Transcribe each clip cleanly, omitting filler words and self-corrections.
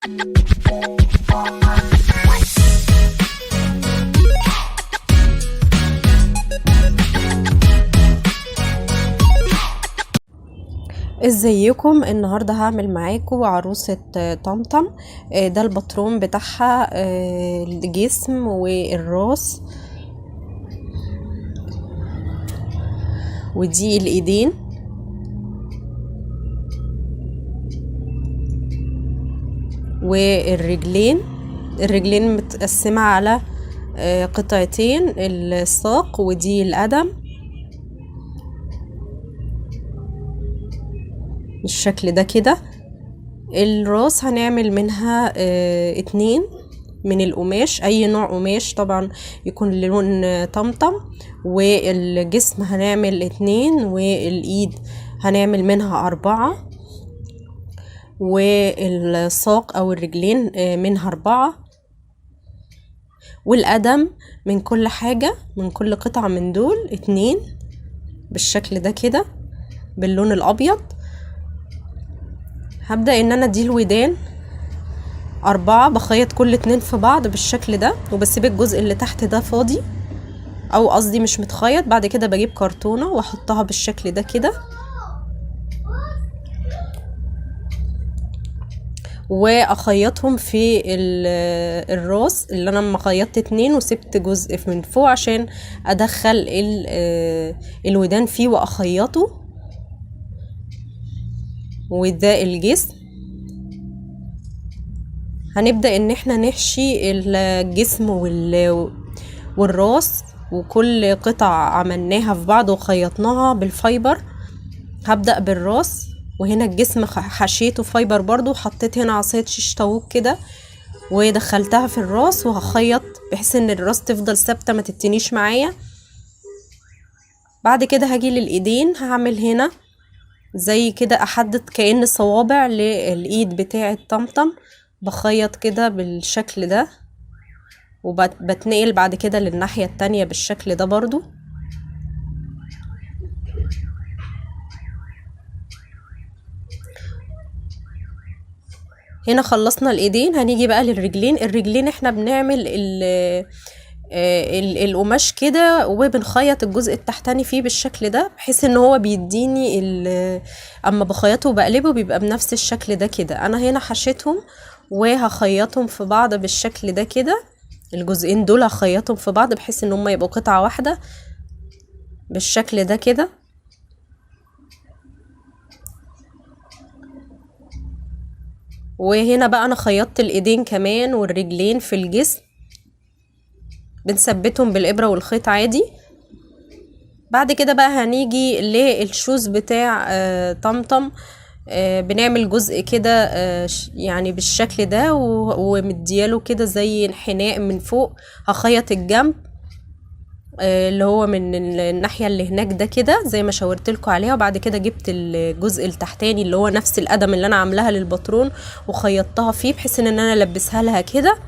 ازيكم؟ النهارده هعمل معاكم عروسة طمطم. ده الباترون بتاعها، الجسم والراس ودي الايدين. والرجلين، الرجلين متقسمة على قطعتين، الساق ودي القدم بالشكل ده كده. الراس هنعمل منها 2 من القماش، اي نوع قماش طبعا يكون لون طمطم. والجسم هنعمل 2، والايد هنعمل منها 4، والساق او الرجلين منها 4، والقدم من كل حاجة، من كل قطعة من دول 2 بالشكل ده كده باللون الابيض. هبدأ ان انا ادي الودان 4، بخيط كل 2 في بعض بالشكل ده، وبسيب الجزء اللي تحت ده فاضي، او قصدي مش متخيط. بعد كده بجيب كرتونة واحطها بالشكل ده كده، واخيطهم في الراس اللي انا لما خيطت 2 وسبت جزء من فوق عشان ادخل الودان فيه واخيطه. وده الجسم. هنبدأ ان احنا نحشي الجسم والراس وكل قطع عملناها في بعض وخيطناها بالفايبر. هبدأ بالراس، وهنا الجسم حشيته فايبر برضو، وحطيت هنا عصاية شيش طاووق كده ودخلتها في الراس، وهخيط بحيث ان الراس تفضل ثابتة ما تتنيش معايا. بعد كده هاجي للايدين، هعمل هنا زي كده احدد كأن صوابع للايد بتاعة طمطم، بخيط كده بالشكل ده، وبتنقل بعد كده للناحية التانية بالشكل ده برضو. هنا خلصنا الايدين. هنيجي بقى للرجلين. الرجلين احنا بنعمل القماش كده وبنخيط الجزء التحتاني فيه بالشكل ده، بحيث ان هو بيديني اما بخيطه وبقلبه بيبقى بنفس الشكل ده كده. انا هنا حشيتهم وهخيطهم في بعض بالشكل ده كده، الجزئين دول هخيطهم في بعض بحيث ان هما يبقوا قطعة واحدة بالشكل ده كده. وهنا بقى انا خيطت الايدين كمان والرجلين في الجسم، بنثبتهم بالابره والخيط عادي. بعد كده بقى هنيجي للشوز بتاع طمطم. بنعمل جزء كده، يعني بالشكل ده، ومدياله كده زي انحناء من فوق. هخيط الجنب، اللي هو من الناحية اللي هناك ده كده زي ما شاورت لكم عليها. وبعد كده جبت الجزء التحتاني اللي هو نفس القدم اللي انا عاملاها للباترون وخيطتها فيه، بحيث ان انا البسها لها كده،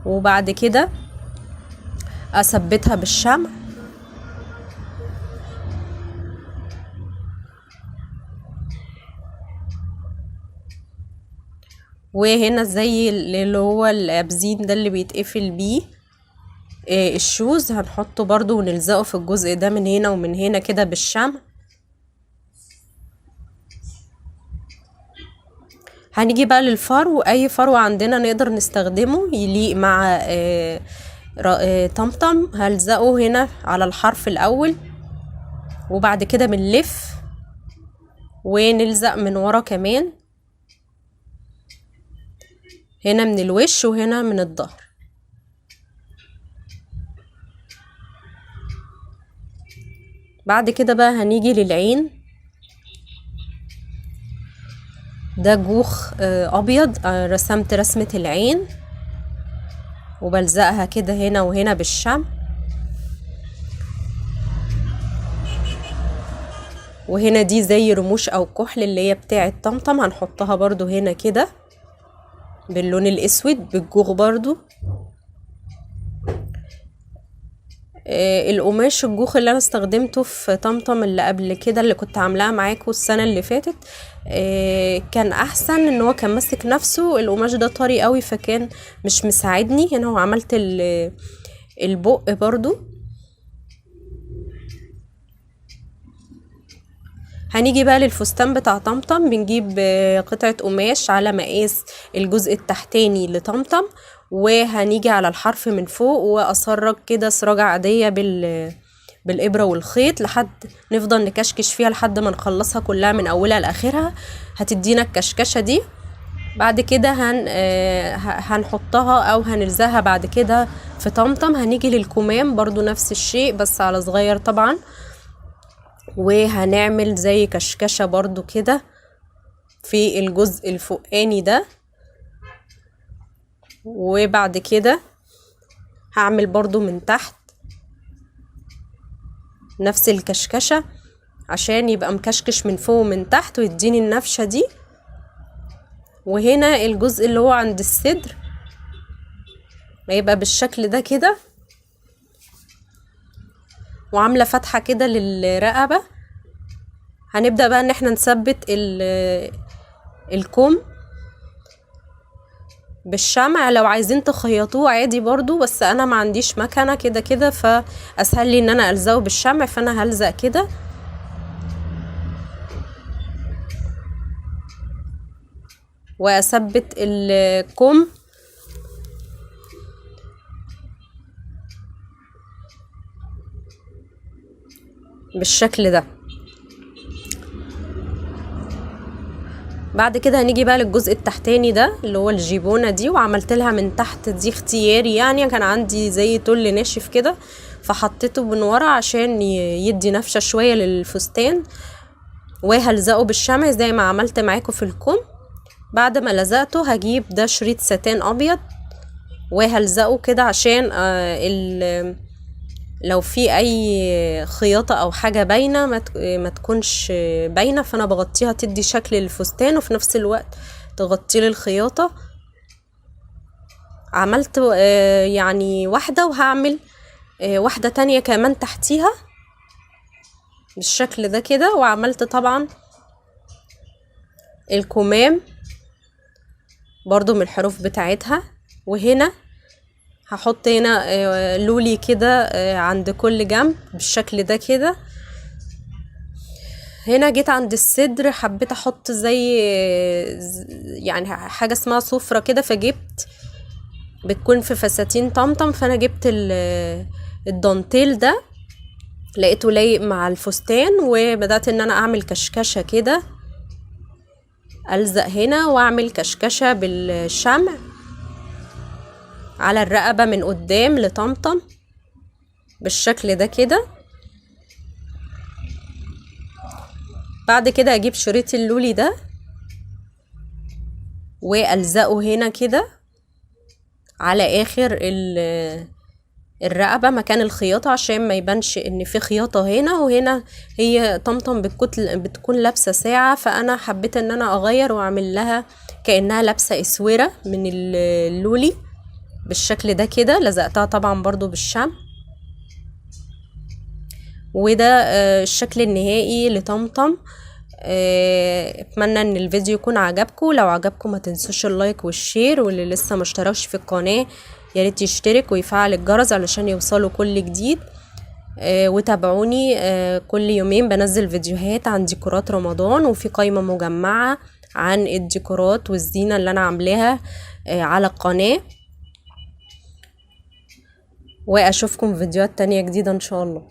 وبعد كده اثبتها بالشمع. وهنا زي اللي هو الابزين ده اللي بيتقفل بيه، الشوز، هنحطه برضو ونلزقه في الجزء ده من هنا ومن هنا كده بالشمع. هنيجي بقى للفرو. اي فرو عندنا نقدر نستخدمه يليق مع طمطم، هلزقه هنا على الحرف الاول، وبعد كده بنلف ونلزق من ورا كمان، هنا من الوش وهنا من الظهر. بعد كده بقى هنيجي للعين. ده جوخ ابيض، رسمت رسمة العين وبلزقها كده هنا وهنا بالشمع. وهنا دي زي رموش او كحل اللي هي بتاعة طمطم، هنحطها برضو هنا كده باللون الاسود بالجوخ برضو. القماش الجوخ اللي انا استخدمته في طمطم اللي قبل كده اللي كنت عاملاها معاكم السنة اللي فاتت، كان احسن ان هو كان ماسك نفسه. القماش ده طري قوي فكان مش مساعدني. هنا هو عملت البق برضو. هنيجي بقى للفستان بتاع طمطم. بنجيب قطعة قماش على مقاس الجزء التحتاني لطمطم، وهنيجي على الحرف من فوق واسرج كده سراجة عادية بالإبرة والخيط لحد نفضل نكشكش فيها لحد ما نخلصها كلها من أولها لآخرها. هتدينا الكشكشة دي. بعد كده هنحطها أو هنلزقها بعد كده في طمطم. هنيجي للكمام برضو نفس الشيء بس على صغير طبعا، وهنعمل زي كشكشة برضو كده في الجزء الفوقاني ده. وبعد كده هعمل برضو من تحت نفس الكشكشة عشان يبقى مكشكش من فوق ومن تحت ويديني النفشة دي. وهنا الجزء اللي هو عند الصدر هيبقى بالشكل ده كده، وعاملة فتحة كده للرقبة. هنبدأ بقى ان احنا نثبت الكم بالشمع. لو عايزين تخيطوه عادي برضو، بس انا ما عنديش مكنة كده كده، فاسهل لي ان انا الزقه بالشمع، فانا هلزق كده. واثبت الكم بالشكل ده. بعد كده هنيجي بقى للجزء التحتاني ده اللي هو الجيبونة دي، وعملت لها من تحت دي اختياري، يعني كان عندي زي تل ناشف كده فحطيته من ورا عشان يدي نفشة شوية للفستان، وهلزقه بالشمع زي ما عملت معاكم في الكم. بعد ما لزقته هجيب ده شريط ستان ابيض وهلزقه كده عشان لو في اي خياطة او حاجة باينة ما تكونش باينة، فانا بغطيها تدي شكل للفستان وفي نفس الوقت تغطي لي الخياطة. عملت يعني واحدة، وهعمل واحدة تانية كمان تحتيها بالشكل ده كده. وعملت طبعا الكمام برضو من الحروف بتاعتها. وهنا هحط هنا لولي كده عند كل جنب بالشكل ده كده. هنا جيت عند الصدر حبيت احط زي يعني حاجة اسمها سفرة كده، فجبت بتكون في فساتين طمطم، فانا جبت الدانتيل ده لقيته لايق مع الفستان، وبدأت ان انا اعمل كشكشة كده، الزق هنا واعمل كشكشة بالشمع على الرقبة من قدام لطمطم بالشكل ده كده. بعد كده اجيب شريط اللولي ده والزقه هنا كده على اخر الرقبة مكان الخياطة عشان ما يبانش ان في خياطة هنا. وهنا هي طمطم بتكون لابسة ساعة، فانا حبيت ان انا اغير واعمل لها كأنها لابسة اسورة من اللولي بالشكل ده كده. لزقتها طبعا برضو بالشمع. وده الشكل النهائي لطمطم. اتمنى ان الفيديو يكون عجبكم. لو عجبكم ما تنسوش ال like وال share، واللي لسه ما اشتركش في القناة يا ريت يشترك ويفعل الجرس علشان يوصلوا كل جديد. وتابعوني كل يومين بنزل فيديوهات عن ديكورات رمضان، وفي قائمة مجمعة عن الديكورات والزينة اللي انا عاملاها على القناة. واشوفكم في فيديوهات تانية جديدة ان شاء الله.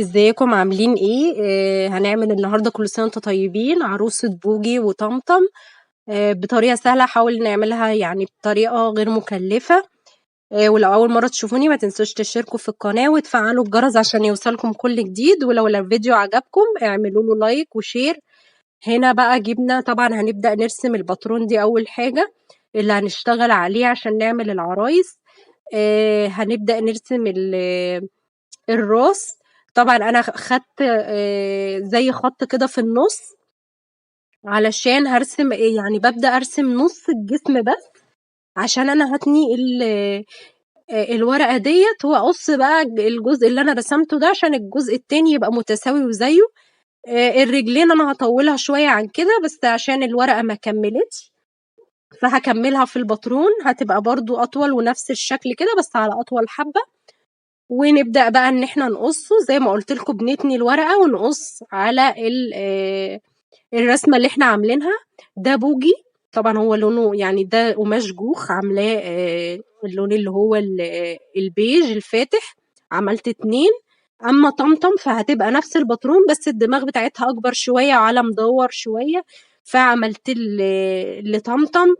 ازيكم عاملين ايه؟ هنعمل النهارده كل سنة وانتم طيبين عروسه بوجي وطمطم. بطريقة سهلة، حاول نعملها يعني بطريقة غير مكلفة. ولو أول مرة تشوفوني ما تنسوش تشتركوا في القناة وتفعلوا الجرس عشان يوصلكم كل جديد، ولو الفيديو عجبكم اعملوا له like و share. هنا بقى جبنا، طبعا هنبدأ نرسم الباترون دي أول حاجة اللي هنشتغل عليه عشان نعمل العرايس. هنبدأ نرسم الراس. طبعا أنا خدت زي خط كده في النص علشان هرسم إيه، يعني ببدأ أرسم نص الجسم بس عشان أنا هتني الورقة ديت، وأقص بقى الجزء اللي أنا رسمته ده عشان الجزء التاني يبقى متساوي وزيه. الرجلين أنا هطولها شوية عن كده بس عشان الورقة ما كملتش، فهكملها في الباترون، هتبقى برضو أطول ونفس الشكل كده بس على أطول حبة. ونبدأ بقى إن إحنا نقصه زي ما قلت لكم، بنتني الورقة ونقص على الرسمة اللي إحنا عاملينها. ده بوجي، طبعا هو لونه يعني ده قماش جوخ عاملاه، اللون اللي هو البيج الفاتح، عملت 2. أما طمطم فهتبقى نفس الباترون بس الدماغ بتاعتها أكبر شوية وعلى مدور شوية، فعملت لطمطم،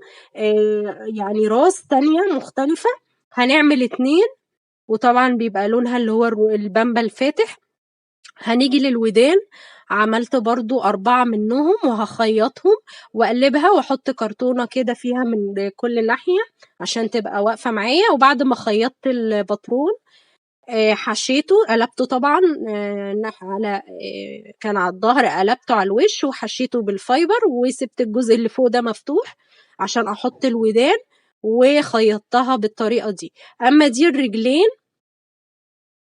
يعني راس تانية مختلفة. هنعمل 2، وطبعا بيبقى لونها اللي هو البامبا الفاتح. هنيجي للودان، عملت برضو 4 منهم وهخيطهم واقلبها واحط كرتونة كده فيها من كل ناحية عشان تبقى واقفة معايا. وبعد ما خيطت الباترون، حشيته، قلبته طبعا، على، كان على الظهر، قلبته على الوش وحشيته بالفايبر، وسبت الجزء اللي فوق ده مفتوح عشان احط الودان، وخيطتها بالطريقة دي. اما دي الرجلين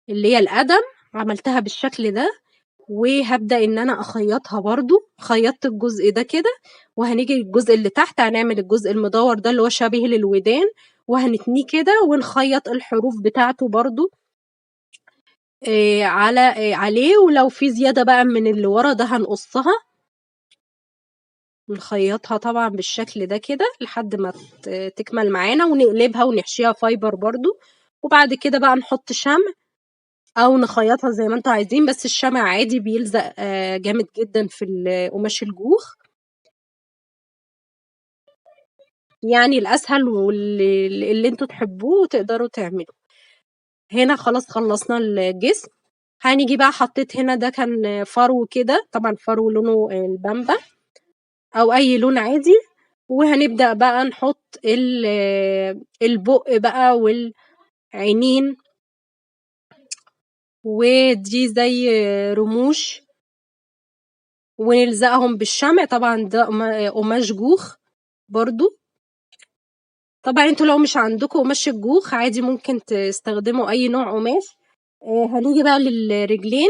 اللي هي القدم عملتها بالشكل ده، وهبدأ ان انا اخيطها برضو. خيطت الجزء ده كده، وهنيجي للجزء اللي تحت هنعمل الجزء المدور ده اللي هو شبيه للودان، وهنتنيه كده ونخيط الحروف بتاعته برضو، عليه. ولو في زيادة بقى من اللي ورا ده هنقصها، نخيطها طبعا بالشكل ده كده لحد ما تكمل معانا، ونقلبها ونحشيها فايبر برضو. وبعد كده بقى نحط شمع او نخيطها زي ما انتوا عايزين، بس الشمع عادي بيلزق، جامد جدا في قماش الجوخ، يعني الاسهل واللي انتوا تحبوه وتقدروا تعملوه. هنا خلاص خلصنا الجسم. هنيجي بقى حطيت هنا ده كان فرو كده، طبعا فرو لونه البامبا او اي لون عادي. وهنبدأ بقى نحط البق بقى والعينين، ودي زي رموش، ونلزقهم بالشمع. طبعا ده قماش جوخ برضو. طبعا انتوا لو مش عندكم قماش الجوخ عادي ممكن تستخدموا اي نوع قماش. هنيجي بقى للرجلين،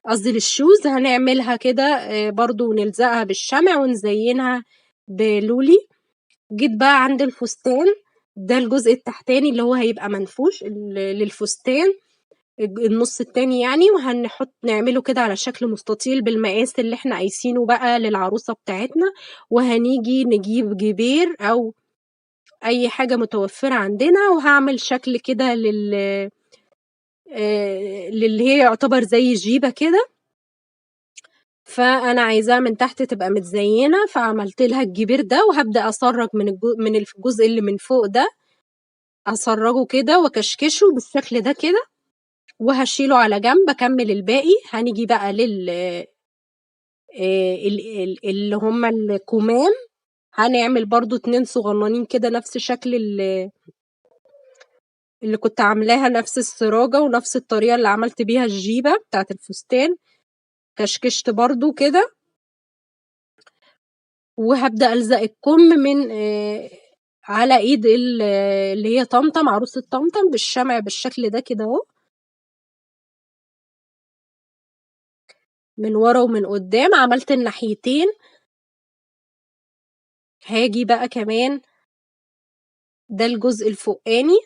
قصدي للشوز، هنعملها كده، برضو ونلزقها بالشمع ونزينها بلولي. جيت بقى عند الفستان، ده الجزء التحتاني اللي هو هيبقى منفوش للفستان، النص التاني يعني، وهنحط نعمله كده على شكل مستطيل بالمقاس اللي احنا قايسينه بقى للعروسة بتاعتنا. وهنيجي نجيب جبير او اي حاجة متوفرة عندنا، وهعمل شكل كده للي هي يعتبر زي جيبة كده، فانا عايزاها من تحت تبقى متزينة، فعملت لها الجبير ده. وهبدأ اسرج من الجزء اللي من فوق ده، اسرجه كده واكشكشه بالشكل ده كده، وهشيله على جنب اكمل الباقي. هنيجي بقى اللي هما الكمام، هنعمل برضو 2 صغننين كده نفس شكل اللي كنت عاملاها، نفس السراجة ونفس الطريقة اللي عملت بيها الجيبة بتاعت الفستان، كشكشت برضو كده. وهبدأ ألزق الكم على ايد اللي هي طمطم، عروسة طمطم، بالشمع بالشكل ده كده اهو، من ورا ومن قدام. عملت الناحيتين. هاجي بقى كمان ده الجزء الفوقاني،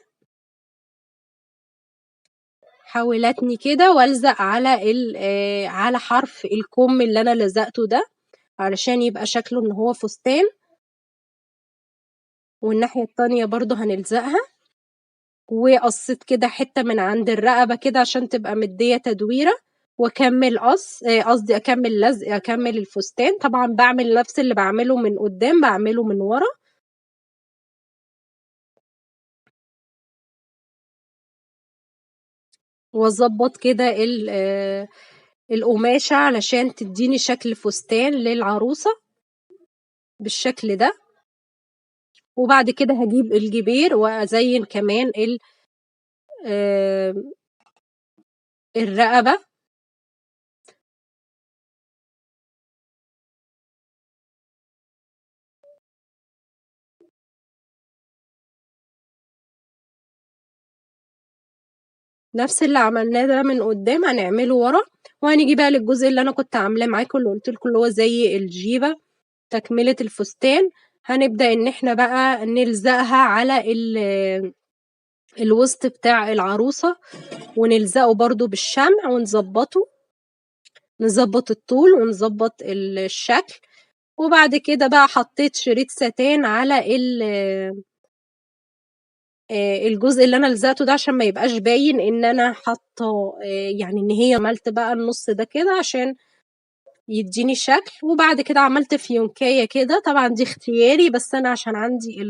حاولتني كده والزق على حرف الكم اللي انا لزقته ده علشان يبقى شكله ان هو فستان. والناحية التانية برضو هنلزقها. وقصيت كده حتة من عند الرقبة كده عشان تبقى مدية تدويرة. واكمل قص، قصدي اكمل لزق، اكمل الفستان. طبعا بعمل نفس اللي بعمله من قدام بعمله من ورا. واظبط كده القماشة علشان تديني شكل فستان للعروسة بالشكل ده. وبعد كده هجيب الجبير وازين كمان الرقبة. نفس اللي عملناه ده من قدام هنعمله ورا. وهنيجي بقى للجزء اللي انا كنت عاملاه معاكم اللي قلت لكم اللي هو زي الجيبة تكملة الفستان. هنبدأ ان احنا بقى نلزقها على الوسط بتاع العروسة، ونلزقه برضو بالشمع ونظبطه، نظبط الطول ونظبط الشكل. وبعد كده بقى حطيت شريط ستان على الجزء اللي انا لزقته ده عشان ما يبقاش باين ان انا حاطه، يعني ان هي عملت بقى النص ده كده عشان يديني شكل. وبعد كده عملت فيونكايه كده، طبعا دي اختياري بس انا عشان عندي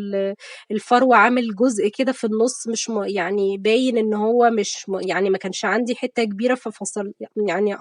الفروه عامل جزء كده في النص مش يعني باين ان هو مش يعني ما كانش عندي حته كبيره ففصل، يعني